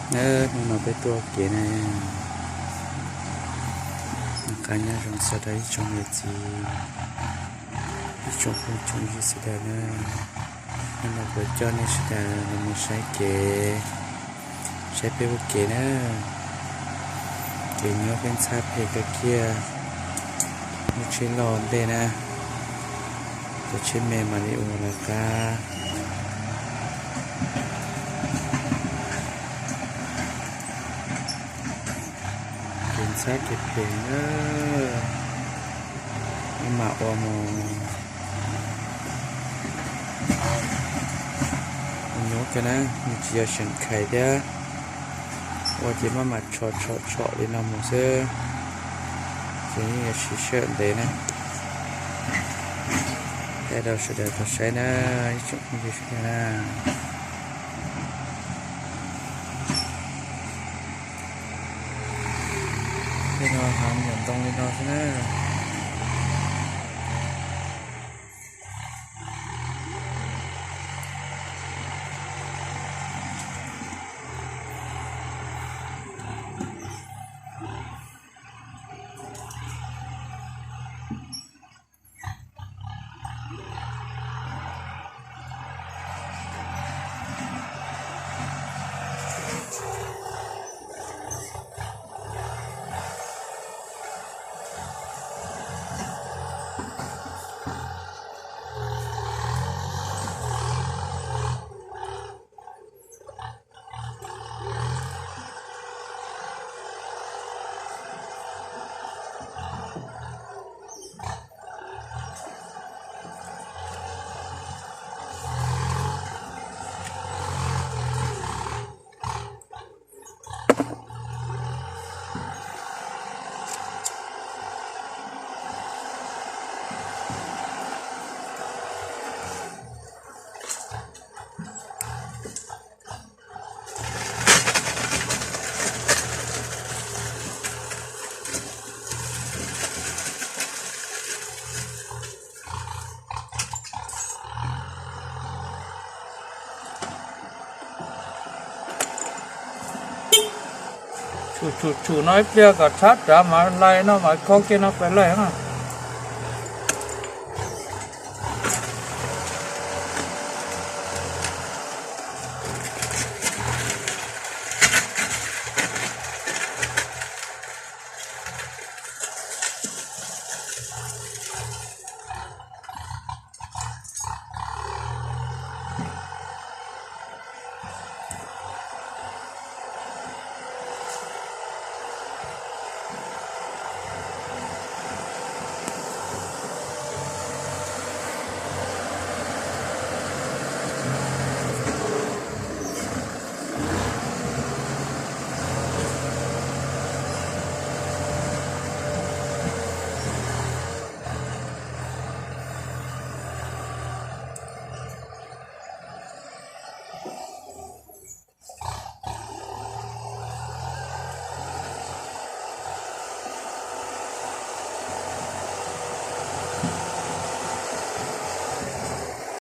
Hnub no peb tuaj kev na, noj qab nyob zoo txog rau ib tsoom niam txiv, ib tsoom phooj tsoom ywg sawv daws na. Hnub no kuv coj nej sawv daws los mus saib kev, saib peb ua kev na. Kev nyuaj peb ntxhab phem kawg kiag, lub tsheb loj ntej na, cov tsheb me mam li ua lawv qab. Kev ntxhab kev phem na, peb mam ua mus. Ua nyuaj kawg na, nws tsis yog seem khais thiab, ua ces maj mam tshom tshom tshom li no mus xwb, ces yeej yuav siv sij hawm ntev na. Thaij rau sawv daws tau saib na, ib tsoom phooj ywg sawv daws na. Tej no hav nyuam ntoo li no xwb na. Tshum tshum tshum no ib pliag kom tshab rav mas lais no mas kho kiag no pais lais na.